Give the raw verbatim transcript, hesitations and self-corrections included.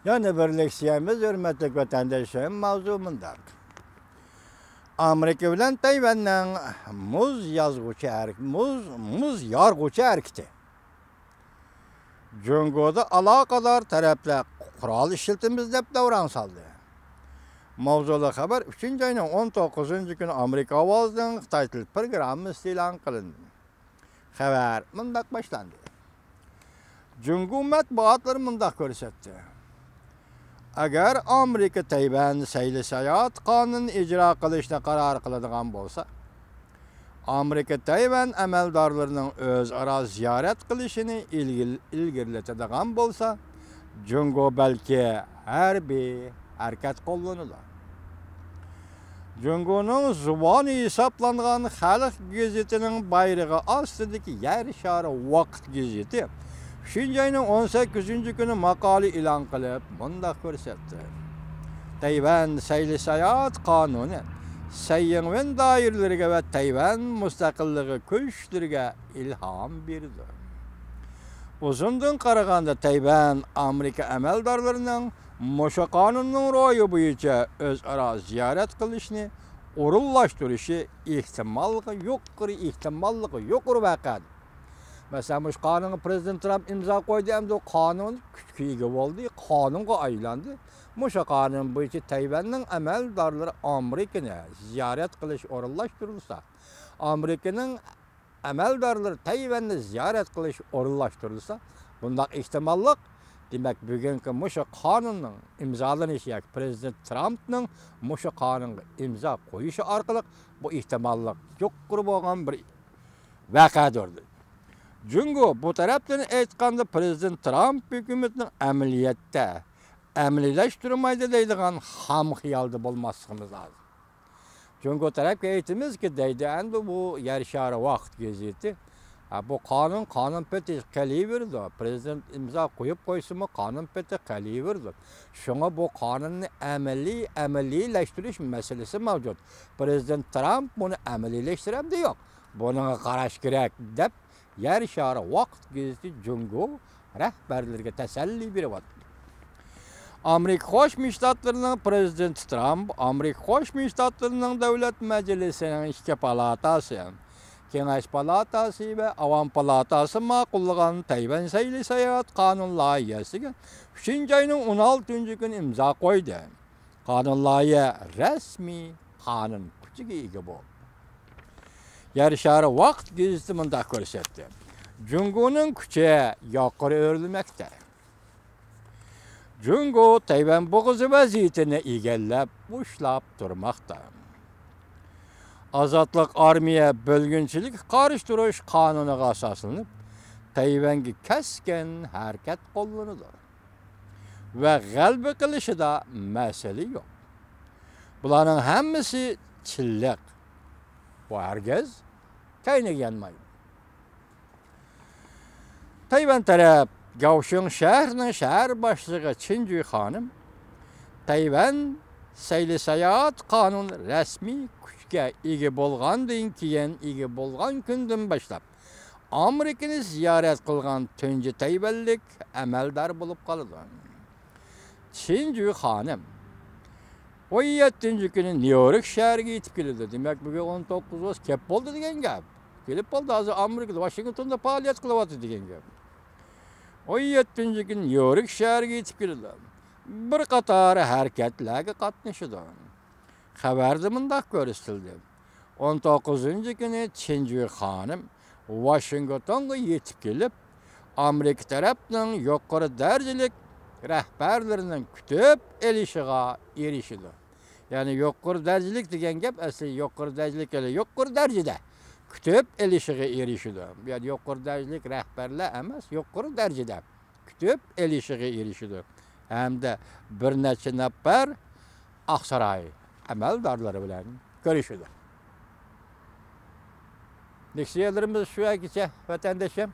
يەنە بىر لېكسىيەمىز، ھۆرمەتلىك ۋەتەنداشلىرىم، ماۋزۇ مۇنداق. ئامېرىكا بىلەن تەيۋەننىڭ مۇز يازغۇچى ئەر-، مۇز، مۇز يارغۇچى ھەرىكىتى. جۇڭگودا ئالاقىدار تەرەپلەر قورال ئىشلىتىمىز دەپ دەۋران سالدى. ماۋزۇلۇق خەۋەر ئۈچىنچى ئاينىڭ ئون توققۇزىنچى كۈنى ئامېرىكا ئاۋازىنىڭ خىتاي تىل پروگراممىسىدا ئېلان قىلىندى. خەۋەر مۇنداق باشلاندى. جۇڭگو مەتبۇئاتلىرى مۇنداق كۆرسەتتى. ئەگەر ئامېرىكا تەيۋەن سەيلە ساياھەت قانۇنىنى ئىجرا قىلىشنى قارار قىلىدىغان بولسا، ئامېرىكا تەيۋەن ئەمەلدارلىرىنىڭ ئۆزئارا زىيارەت قىلىشىنى ئىلگىل-، ئىلگىرىلىتىدىغان بولسا، جۇڭگو بەلكى ھەربىي ھەرىكەت قوللىنىدۇ. جۇڭگونىڭ زۇۋانى ھېسابلانغان خەلق گېزىتىنىڭ بايرىقى ئاستىدىكى يەر شارى ۋاقىت گېزىتى ئۈچىنچى ئاينىڭ ئون سەككىزىنچى كۈنى ماقالە ئېلان قىلىپ، مۇنداق كۆرسەتتى: تەيۋەن سەيلە ساياھەت قانۇنى سەييىڭۋېن دائىرىلىرىگە ۋە تەيۋەن مۇستەقىللىقى كۈچلىرىگە ئىلھام بېرىدۇ. ئۇزۇندىن قارىغاندا، تەيۋەن ئامېرىكا ئەمەلدارلىرىنىڭ مۇشۇ قانۇننىڭ روھى بويىچە ئۆزئارا زىيارەت قىلىشنى ئورۇنلاشتۇرۇشى ئېھتىمالغا يۇقىرى، ئېھتىماللىقى يۇقىرى ۋەقەدۇر. مەسىلەن، مۇشۇ قانۇنغا پىرېزىدېنت ترامپ ئىمزا قويدى، ئەمدى ئۇ قانۇن كۈچكە ئىگە بولدى، قانۇنغا ئايلاندى. مۇشۇ قانۇن بويىچە تەيۋەننىڭ ئەمەلدارلىرى ئامېرىكىنى زىيارەت قىلىش ئورۇنلاشتۇرۇلسا، ئامېرىكىنىڭ ئەمەلدارلىرى تەيۋەننى زىيارەت قىلىش ئورۇنلاشتۇرۇلسا، بۇنداق ئېھتىماللىق، دېمەك، بۈگۈنكى مۇشۇ قانۇننىڭ ئىمزالىنىشى ياكى پىرېزىدېنت ترامپنىڭ مۇشۇ قانۇنغا ئىمزا قويۇشى ئارقىلىق بۇ ئېھتىماللىق يۇقىرى بولغان بىر ۋەقەدۇر. جۇڭگو بۇ تەرەپتىن ئېيتقاندا، پىرېزىدېنت ترامپ ھۆكۈمىتىنىڭ ئەمەلىيەتتە ئەمەلىيلەشتۈرمەيدۇ دەيدىغان خام خىيالدا بولماسلىقىمىز لازىم. جۇڭگو تەرەپكە ئېيتىمىزكى، دەيدۇ، ئەمدى بۇ يەر شارى ۋاقىت گېزىتى، ھە، بۇ قانۇن، قانۇن پېتى قېلىۋېرىدۇ. پىرېزىدېنت ئىمزا قويۇپ قويسىمۇ، قانۇن پېتى قېلىۋېرىدۇ. شۇڭا بۇ قانۇننى ئەمەلىي، ئەمەلىيلەشتۈرۈش مەسىلىسى مەۋجۇت. پىرېزىدېنت ترامپ بۇنى ئەمەلىيلەشتۈرەمدۇ يوق، بۇنىڭغا قاراش كېرەك، دەپ يەر شارى ۋاقىت گېزىتى جۇڭگو رەھبەرلىرىگە تەسەللى بېرىۋاتىدۇ. ئامېرىكا قوشما شتاتلىرىنىڭ پىرېزىدېنتى ترامپ ئامېرىكا قوشما شتاتلىرىنىڭ دۆلەت مەجلىسىنىڭ ئىككى پالاتاسى، كېڭەش پالاتاسى ۋە ئاۋام پالاتاسى ماقۇللىغان تەيۋەن سەيلە ساياھەت قانۇن لايىھەسىگە ئۈچىنچى ئاينىڭ ئون ئالتىنچى كۈنى ئىمزا قويدى. قانۇن لايىھە رەسمىي قانۇن كۈچىگە ئىگە بولدى. يەر شارى ۋاقىت گېزىتى مۇنداق كۆرسەتتى: جۇڭگونىڭ كۈچى يۇقىرى ئۆرلىمەكتە. جۇڭگو تەيۋەن بوغۇزى ۋەزىيىتىنى ئىگىلەپ، ئۇشلاپ تۇرماقتا. ئازادلىق ئارمىيە بۆلگۈنچىلىككە قارشى تۇرۇش قانۇنىغا ئاساسلىنىپ، تەيۋەنگە كەسكىن ھەرىكەت قوللىنىدۇ ۋە غەلىبە قىلىشىدا مەسىلە يوق. بۇلارنىڭ ھەممىسى چىنلىق. بۇ ھەرگىز كەينىگە يانمايدۇ. تەيۋەن تەرەپ گاۋشىڭ شەھىرىنىڭ شەھەر باشلىقى چىن جۈي خانىم، تەيۋەن سەيلە ساياھەت قانۇن رەسمىي كۈچكە ئىگە بولغاندىن كېيىن، ئىگە بولغان كۈندىن باشلاپ، ئامېرىكىنى زىيارەت قىلغان تۇنجى تەيۋەنلىك ئەمەلدار بولۇپ قالىدۇ. چىن جۈي خانىم ئون يەتتىنچى كۈنى نيۇ يورك شەھىرىگە يېتىپ كېلىدۇ. دېمەك، بۈگۈن ئون توققۇز بولسا، كەپ بولدى دېگەن گەپ. كېلىپ بولدى، ھازىر ئامېرىكىدا، ۋاشىنگتوندا پائالىيەت قىلىۋاتىدۇ دېگەن گەپ. ئون يەتتىنچى كۈنى نيۇ يورك شەھىرىگە يېتىپ كېلىدۇ. بىر قاتار ھەرىكەتلەرگە قاتنىشىدۇ. خەۋەردە مۇنداق كۆرسىتىلدى: ئون توققۇزىنچى كۈنى چىن جۈي خانىم ۋاشىنگتونغا يېتىپ كېلىپ، ئامېرىكا تەرەپنىڭ يۇقىرى دەرىجىلىك رەھبەرلىرىنىڭ كۈتۈپ ئېلىشىغا ئېرىشىدۇ. يەنى يۇقىرى دەرىجىلىك دېگەن گەپ ئەسلى يۇقىرى دەرىجىلىك، يەنى يۇقىرى دەرىجىدە كۈتۈپ ئېلىشىغا ئېرىشىدۇ. بۇ يەردە يۇقىرى دەرىجىلىك رەھبەرلەر ئەمەس، يۇقىرى دەرىجىدە كۈتۈپ ئېلىشىغا ئېرىشىدۇ ھەمدە بىر نەچچە نەپەر ئاقساراي ئەمەلدارلىرى بىلەن كۆرۈشىدۇ. لېكسىيەلىرىمىز شۇ يەرگىچە، ۋەتەندىشىم.